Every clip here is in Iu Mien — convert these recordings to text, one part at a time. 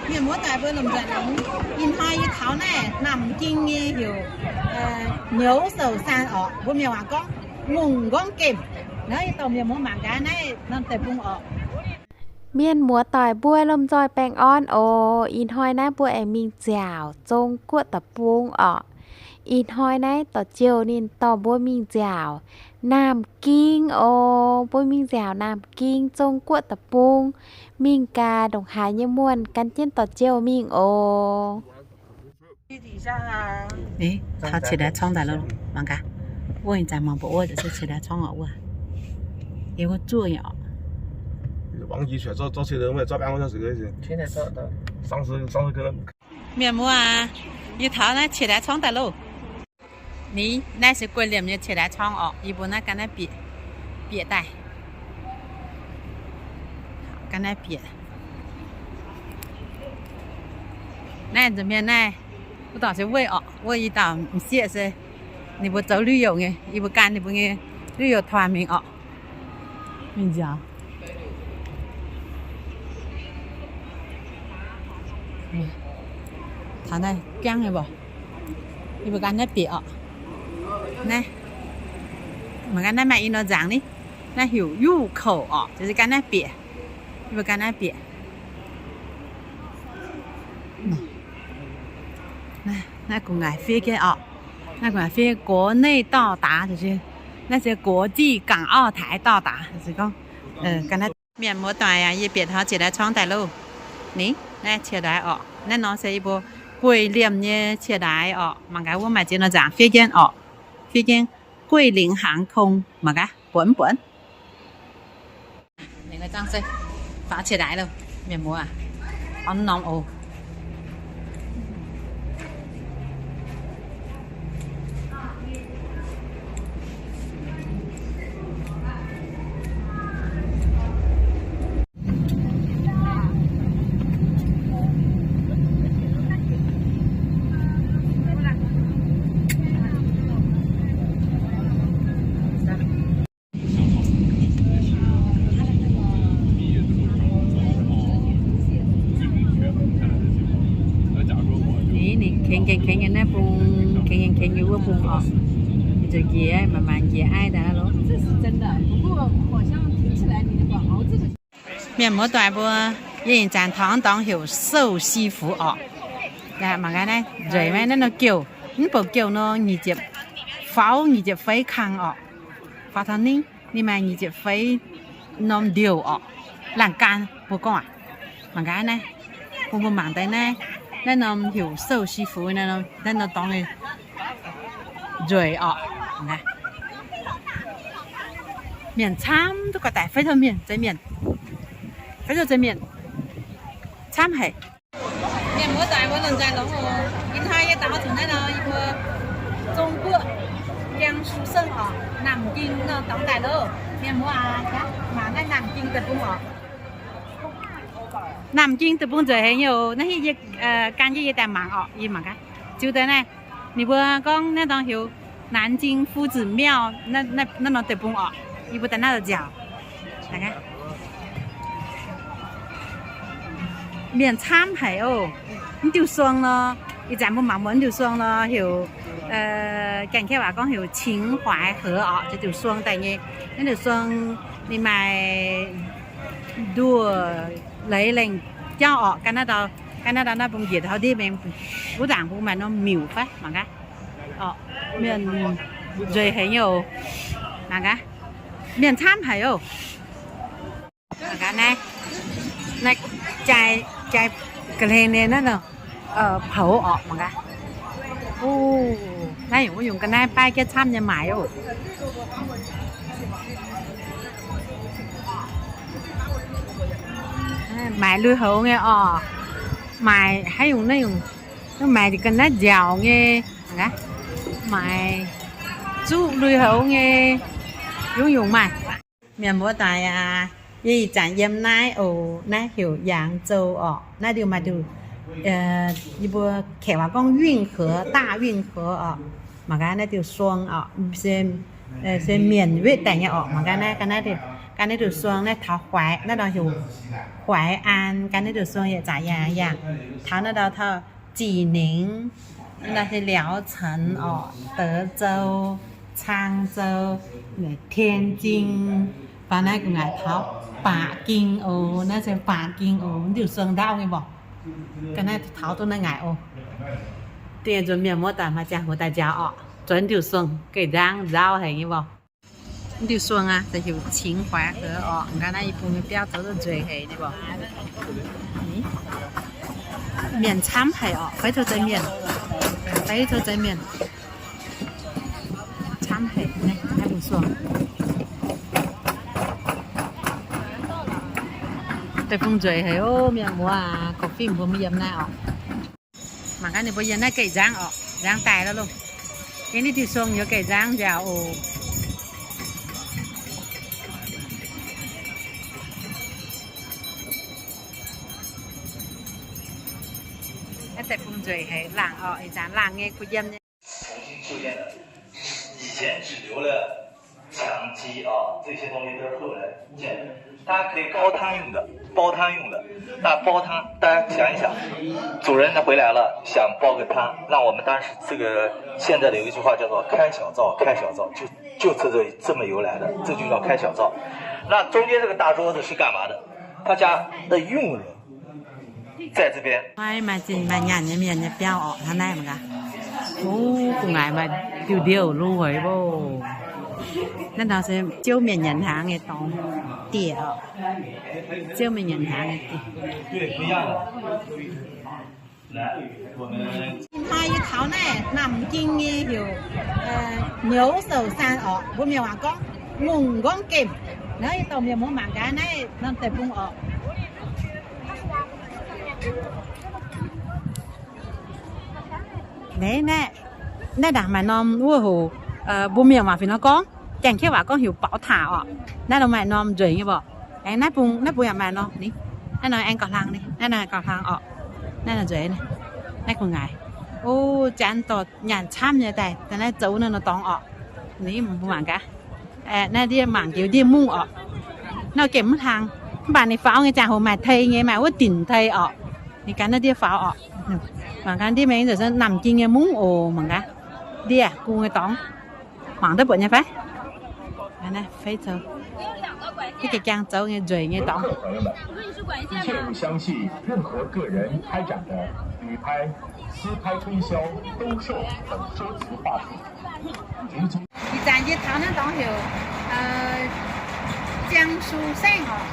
Mienh muoz-doic mbuo lomh nzoih longx, ih hnoi yie taux naaiv Naamh Ging nyei heuc Nyouz Sou Saan orqc, mbuo mienh waac gorngv Ngongh Nqorngv Gemh. Naaiv yie dorh mienh muoz mangc gaax naaiv norm deic-bung orqc. Mienh muoz-doic mbuo lomh nzoih baengh orn oc. Ih hnoi naaiv mbuo aengx mingh nziaauc Zong Guoqv deic-bung orqc. Ih hnoi naaiv dorh jouh ninh dorh mbuo mingh nziaauc Naamh Ging oc. Mbuo mingh nziaauc Naamh Ging, Zong Guoqv deic-bung. Mingh gaax ndongc haaix nyei muonh gan jienv dorh jouh mingh oc. Taux qiex ndai corngv daaih lo, mangc gaax. Wuov ih zanc mangc mbuoqc wuov, qiex ndai corngv oc wuov. Yie wuov zuoqv nyei oc. Mienh muoz aac, yie taux naaiv qiex ndai corngv daaih loh. Ni, naaiv se guei liemh nyei qiex ndai corngv orqc. Yie mbuo naaiv gan naaiv bieqc, bieqc daaih. Gan naaiv bieqc. Naaiv nza'hmien naaiv, wuov dauh se weih orqc, wuov i dauh m'sieqv se ninh mbuo zoux lui-youh nyei, yie mbuo gan ninh mbuo nyei lui-youh tuangx mingh orqc. Mingh nziaauc. Taux naaiv jangv nyei mbuo, yie mbuo gan naaiv bieqc orqc. Naaiv, mangc gaax naaiv maaih i norm nzangc ni. Naaiv heuc 入口 orqc, ziouc gan naaiv bieqc. Yie mbuo gan naaiv bieqc. Naaiv gu'nguaaic fiev jienv orqc. Naaiv gu'nguaaic fiev 国内到达 naaiv se 国际港澳台到达 se gorngv. Mienh muoz-doic aac, yie bieqc taux qiex ndai corngv daaih loh. Ni, naaiv qiex ndai orqc. Naaiv nor se yie mbuo guei liemh nyei qiex ndai orqc. Mangc gaax wuov maaih ziex norm nzangc fiev jienv orqc. Fiev jienv 桂林航空 mangc gaax buonc mv buonc. Faaux qiex ndai loh, mienh muoz aac, orn norm oc. Ninh, ninh kengx, kengx, kengx nyei naaiv bung, kengx, kengx, kengx nyei wuov bung orqc. Ninh zuqc njiec, maaih, maaih njiec aiv daaih loh. Mienh muoz-doic mbuo, yie ih zanc taux dorngx heuc 寿西福 orqc. Mangc gaax naaiv nzueic maiv, naaiv nor giouh, mv bouc giouh nor nyic ziepc, faaux nyic ziepc feix kang orqc. Faaux taux ningv ninh maaih nyic ziepc feix norm ndiouc orqc. Laanh gan mbuo gorngv aac. Mangc gaax naaiv, bun mbuo mangc daaih naaiv, naaiv norm heuc 寿西福 naaiv norm dorngx nzueic orqc. Mienh camv duqv gauh daic, fai zoux mienh, zeiz mienh, fai zoux zeiz mienh, camv haic. Mienh muoz-doic mbuo lomh nzoih longx oc. Ih hnoi yie daux zuqc naaiv nor, yie mbuo Zong Guoqv, Jiangsu Seng orqc, Naamh Ging nor dorngx daaih loh. Mienh muoz aac, mangc naaiv Naamh Ging deic-bung orqc. Naamh Ging deic-bung nzueic haic nyei oc. Naaiv hitv yie gan jienv yie daaih mangc orqc. Yie mangc gaax, ziux deix naaiv, ninh mbuo gorngv naaiv dorngx heuc Nanjing Fuzi Miao, naaiv norm deic-bung orqc. Yie mbuo daaih naaiv nziaauc. Mienh camv haic oc. Mv diuh suang nor, ih zanc mbuo mangc muonc mv diuh suang nor heuc, Janx-Kaeqv waac gorngv heuc 秦淮河 orqc, ziex diuh suang daaih nyei. Naaiv diuh suang ninh maaih nduoh leiz lengh jauv orqc. Gan naaiv ndau, gan naaiv ndau naaiv bung njiec taux ndiev mingh, wuov ndaangc bung maaih norm miuc fai mangc gaax. Orqc, mienh nzueic haic nyei oc. Mangc gaax, mienh camv haic oc. Mangc gaax naaiv, naaiv jai, jai ga'hlen nyei naaiv nor, poux orqc mangc gaax. Naaiv yungz wuov yungz ga'naaiv baaix jienv camv nyei maaic oc. Maaic lui-houx nyei orqc. Maaic haaix nyungc naaiv nyungc, maaic ga'naaiv nziaauc nyei, maaic zuqv lui-houx nyei, yungz yungc maaih. Mienh muoz-doic aac, yie ih zanc yiem naaiv oc. Naaiv heuc Yangzou orqc. Naaiv diuh maaih diuh, yie mbuo Kaeqv waac gorngv 运河, 大运河 orqc. Mangc gaax naaiv diuh suang orqc, se mienh wetv daaih nyei orqc. Mangc gaax naaiv, ga'naaiv diuh, Gan naaiv nduqc suong naaiv taux Huaix, naaiv nor heuc Huaix An. Gan naaiv nduqc suong yietc zanc yangh yangh taux naaiv ndau taux Jic Ningx, naaiv ndau se Liaocenx orqc, Dezhou, Cangzou, Tianjin, faaux naaiv gu'nguaaic taux Baqv Ging oc. Naaiv se Baqv Ging oc. Nduqc suong ndaauv nyei mborqc. Ga'naaiv taux duqv naaiv ngaaic oc. Dingh nzuonx mienh muoz daaih maaih ziangh hoc daaih nziaaux orqc. Zuonx nduqc suong geh nzangv nzaauv haic nyei mborqc. Nduqc suong aqv, heuc Qinghuai Hec orqc. Ga'naaiv yie bung nyei biauv zoux duqv nzueic haic nyei mborqc. Mienh camv haic orqc. Fai tov zeix mienh, fai tov zeix mienh. Camv haic naaiv, naaiv bung suong. Deic-bung nzueic haic oc, mienh muoz aac, korv-fiqv mbuo maiv yiem naaiv orqc. Mangc gaax ninh mbuo yiem naaiv geh nzangv orqc, nzangv daaih lo loh. Yiem naaiv diuh suong yiem geh nzangv nziaaux oc. Naaiv deic-bung nzueic haic, laangc orqc, ih zanc laangc nyei kuh yiem nyei. 重新修建的，以前只留了墙基啊，这些东西都是后来建的。大家可以煲汤用的，煲汤用的。那煲汤，大家想一想，主人他回来了，想煲个汤，那我们当时这个现在的有一句话叫做“开小灶，开小灶”，就就这个这么由来的，这就叫开小灶。那中间这个大桌子是干嘛的？他家的佣人 在这边。 Maaih zinh maaih nyanc nyei mienh nyei biauv orqc, hnangv naaiv mangc gaax. Ov, gu'nguaaic maaih diuh ndiouh lu hoic mboh. Naaiv nor se ziouv mienh nyanc hnaangx nyei dorngx dieh orqc. Ziouv mienh nyanc hnaangx nyei dieh. Ih hnoi yie taux naaiv Namh Ging nyei heuc 牛首山 orqc, mbuo mienh waac gorngv Ngongh Nqorngv Gemh. Naaiv yie dorh mienh muoz mangc gaax naaiv norm deic-bung orqc. Naaiv, naaiv ndaangc maaih norm wuov hoc, mbuo mienh waac fih nor gorngv, Janx-Kaeqv waac gorngv heuc 宝塔 orqc. Naaiv nor maaih norm nzueic nyei mborqc. Aengx naaiv bung, naaiv bung yaac maaih norm ni. Naaiv nor aengx gauh hlang ni, naaiv nor gauh hlang orqc. Naaiv nor nzueic ni. Naaiv gu'nguaaic. O, janx dorh nyanc camv nyei daaih, daaih naaiv zoux naaiv nor dorngx orqc. Ni mbuo mangc gaax. Naaiv ndiev mangc jiex ndiev mungv orqc. Naaiv gemh mv hlang. Mv baac ninh faaux nyei ziangh hoc maaih tei nyei, maaih wuov dinc tei orqc. Ninh ganh naaiv ndiev faaux orqc. Mangc gaax ndiev mengh nzengc Namh Ging nyei mungv oc, mangc gaax. Ndiev gu nyei dorngx. Mangc duqv buatc nyei fai? Fei zoux. Naaiv jiex jangx zoux nyei nzueic nyei dorngx. 切勿相信任何个人开展的旅拍、私拍推销、兜售等说辞话术。 Ih zanc yie taux naaiv dorngx heuc Jiangsu Saengv orqc,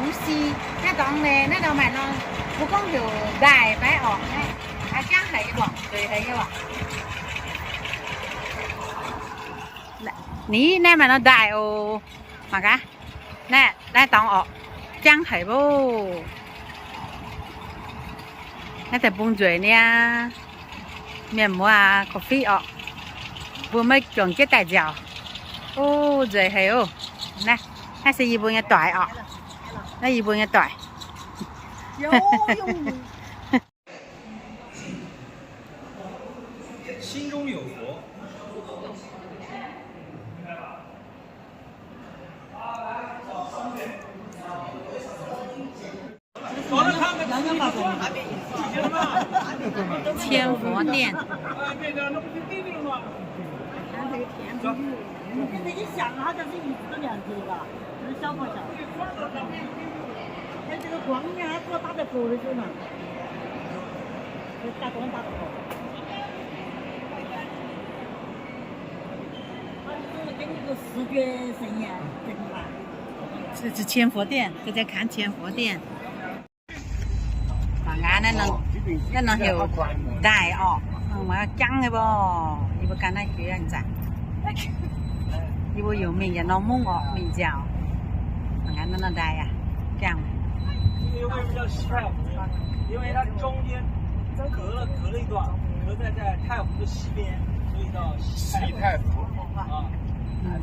Wuxi. Naaiv dorngx naaiv, naaiv dorngx maaih norm, mbuo gorngv heuc ndaaih fai orqc. Jangv haic nyei mborqc, nzueic haic nyei mborqc. Ni, naaiv maaih norm ndaaih oc. Mangc gaax. Naaiv, naaiv dorngx orqc, jangv haic mboh. Naaiv deic-bung nzueic niaa. Mienh muoz aac, korv-fiqv orqc. Mbuo maiv juangc jienv daaih nziaauc. O, nzueic haic oc. Naaiv, naaiv se yie mbuo nyei doic orqc. Naaiv yie mbuo nyei doic. 心中有佛。 千佛殿。 你想，它这是椅子都两节吧，不是小跑小。哎，这个光面还做大的狗的就呢，这大光大的狗。它就是给你个视觉盛宴，对吧？这是千佛殿，这叫看千佛殿。 Mangc gaax naaiv nor, naaiv nor heuc ndaaih orqc. Mangc gaax jangv nyei mborqc. Yie mbuo ganh naaiv jiex nzangc. Yie mbuo yungz mingh yietc norm mungv orqc, mingh nziaauc. Mangc gaax naaiv nor ndaaih aqv. Jangv. 这个位置叫西太湖，因为它中间隔了，隔了一段，隔在，在太湖的西边，所以叫西太湖。西太湖。啊。嗯。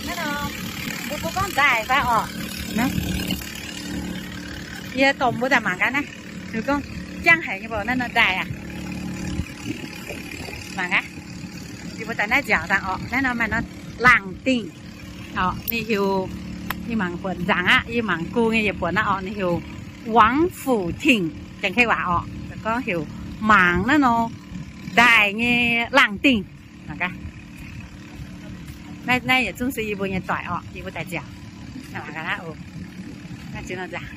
Naaiv nor, mbuo, mbuo gorngv ndaaih fai orqc? Yie dorh mbuo daaih mangc gaax naaiv. Ninh gorngv jangv haic nyei mbuo, naaiv nor ndaaih aqv. Mangc gaax, yie mbuo daaih naaiv nziaauc dangh orqc. Naaiv nor maaih nor laangh dingh orqc, ninh heuc, yie mangc buatc nzaangc aqv, yie mangc go nyei yietc buonc naaiv orqc, ninh heuc 王府亭, janx-kaeqv waac orqc, gorngv heuc mangc naaiv nor ndaaih nyei laangh dingh. Mangc gaax. Naaiv, naaiv yietc zungv se yie mbuo nyei doic orqc, yie mbuo daaih nziaauc. Naaiv nor nzaangc.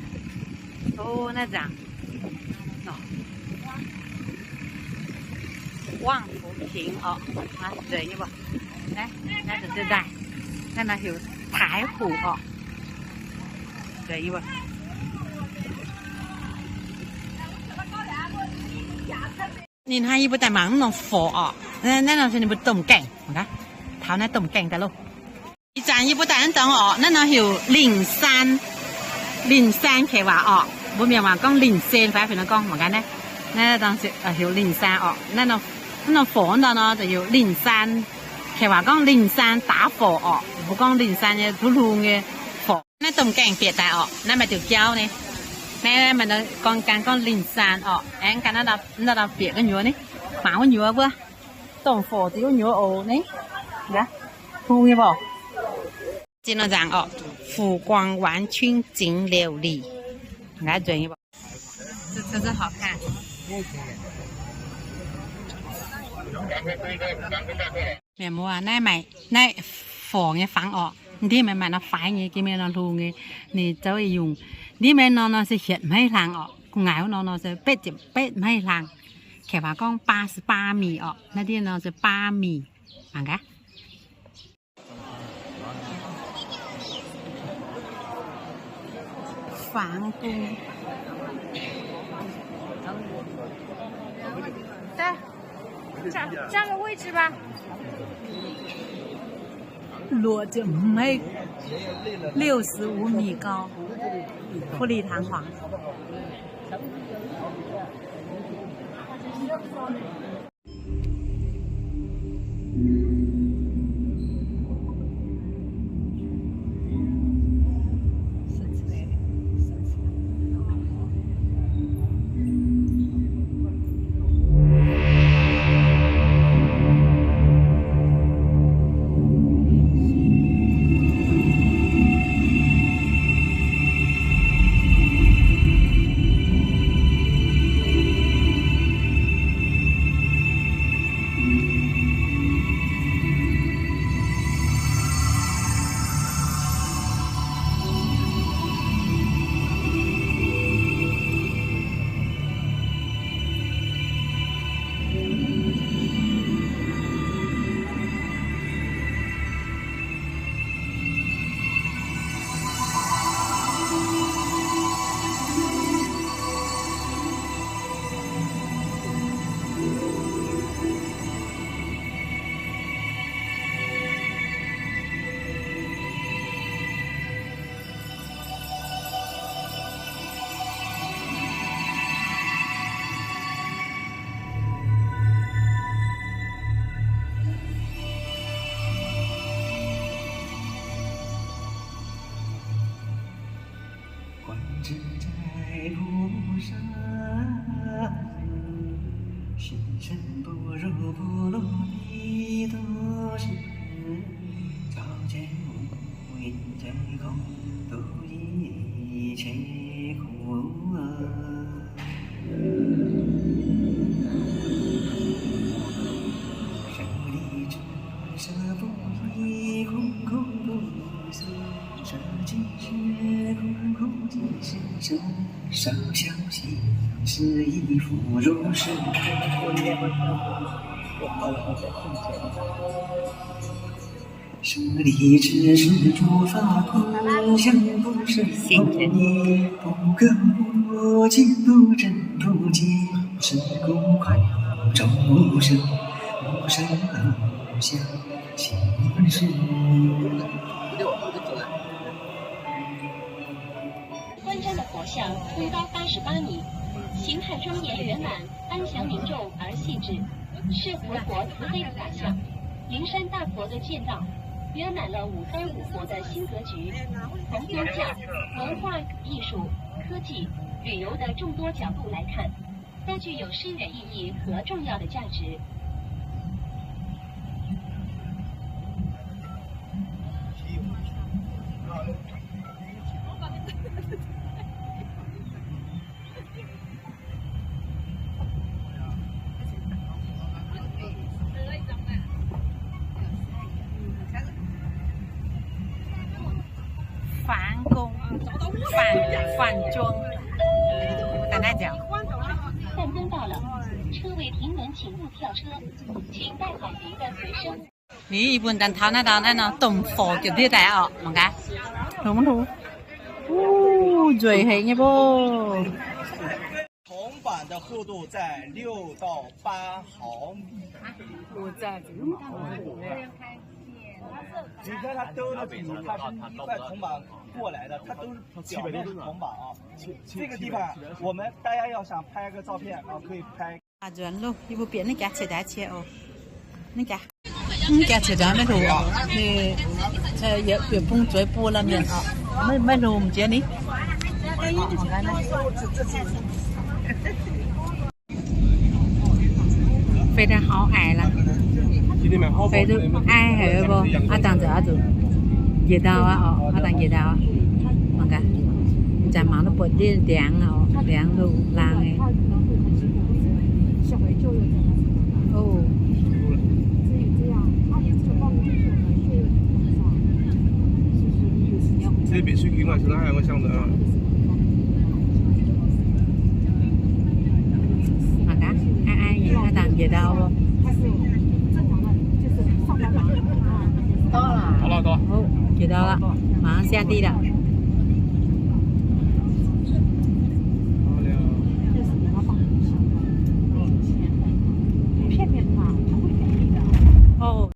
O, naaiv nzaangc. 王府亭 orqc. Nzueic nyei mbuo. Naaiv, naaiv nzueic ndaaih. Naaiv nor heuc 台虎 orqc. Nzueic nyei mbuo. Ninh hnangv yie mbuo daaih mangc mv norm forc orqc. Naaiv nor se ninh mbuo domh gaengh. Taux naaiv domh gaengh daaih loh. Ih zanc yie mbuo daaih naaiv dorngx orqc, naaiv nor heuc 灵山. 灵山 kaeqv waac orqc. Mbuo mienh waac gorngv 灵山 fai fai nor gorngv mangc gaax naaiv. Naaiv heuc 灵山 orqc. Naaiv norm forc naaiv nor heuc 灵山. Kaeqv waac gorngv 灵山打虎 orqc. Mbuo gorngv 灵山 nyei duqv lungh nyei forc. Naaiv domh gaengh bieqc daaih orqc. Naaiv maaih diuc jauv ni. Naaiv maaih gorngv gan gorngv 灵山 orqc. Aengx gan naaiv bieqc gu'nyuoz ni. Mangc wuov nyuoz wuov. Domh forc deix wuov nyuoz oc ni. Hungh nyei mbuo. Zinh nor nzaangc orqc, 富光湾区景六里. Nzueic nyei mbuo. 真，真好看。 Mienh muoz, naaiv maaih naaiv forc nyei fangx orqc. Ndiev meih maaih nor faix nyei, jiex mingh nor hlungh nyei, ninh zoux yungh. Ndiev meih nor nor se hietc hmeiv hlang orqc. Gu'nguaaic wuov nor nor se betv ziepc betv hmeiv hlang. Kaeqv waac gorngv 八十八米 orqc. Naaiv ndiev nor se 八米. Mangc gaax. 皇宫。在，占，占个位置吧。 Luoqc ziepc hmeiv, 六十五米高，富丽堂皇。是佛陀慈悲的宰相，灵山大佛的建造，圆满了五山五佛的新格局。从宗教、文化、艺术、科技、旅游的众多角度来看，都具有深远意义和重要的价值。 反攻，反，反攻，敢那讲？弹弓到了，车位停稳，请勿跳车，请带好您的随身。 Ni yie mbuo daaih taux naaiv ndau naaiv nor, domh forc jiepc ndiev daaih oc, mangc gaax. Hungh mv hungh. Wuov, nzueic haic nyei mbuo. 铜板的厚度在六到八毫米。你看它兜的底，它是一块铜板过来的，它都表面是铜板啊。这个地方我们大家要想拍个照片啊，可以拍。 Aa, nzuonx loh, yie mbuo bieqc naaiv jaax ciex daaih ciex oc. Naaiv jaax, naaiv jaax ciex daaih maiv hlo oc. Ninh, yietc bieqc bung zueiz buo la'mienc oc. Maiv, maiv hlo m'jiex ni. Fei daaih hauv aic la'fei duqv aiv haic mbuo. Aav dangh nzengc aqv, njiec ndau aqv oc, aav dangh njiec ndau aqv. Mangc gaax, zanc mangc duqv buatc ndiev ndiangx oc, ndiangx loz-laangz. Mangc gaax, aiv aiv nyei, aav dangh njiec ndau. Njiec ndau laqv, mangc siang diqv laqv.